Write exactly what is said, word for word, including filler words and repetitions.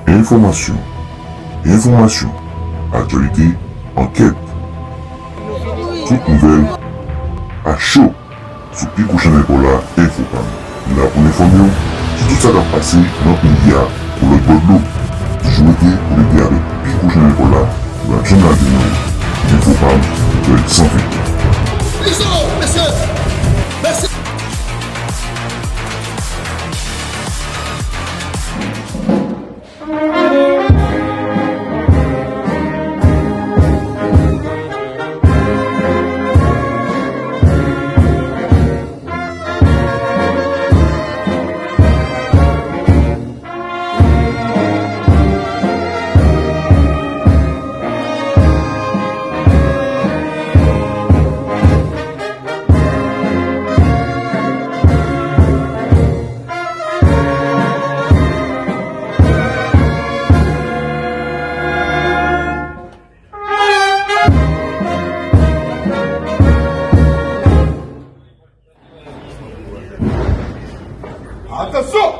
Enfòmasyon, enfòmasyon, aktyalite, ankèt. Tout nouvèl a cho sou pi gwo chanèl pa w la, Enfopam. Nou la pou n enfòme w sou tout sa k ap pase nan peyi a, ou lòt bò dlo. Toujou rete konekte avèk pi gwo chanèl pa w la, nou ap janm lage nan ou. Enfopam, nouvèl san fake. Izo, mesye! Mèsi! Atansyon!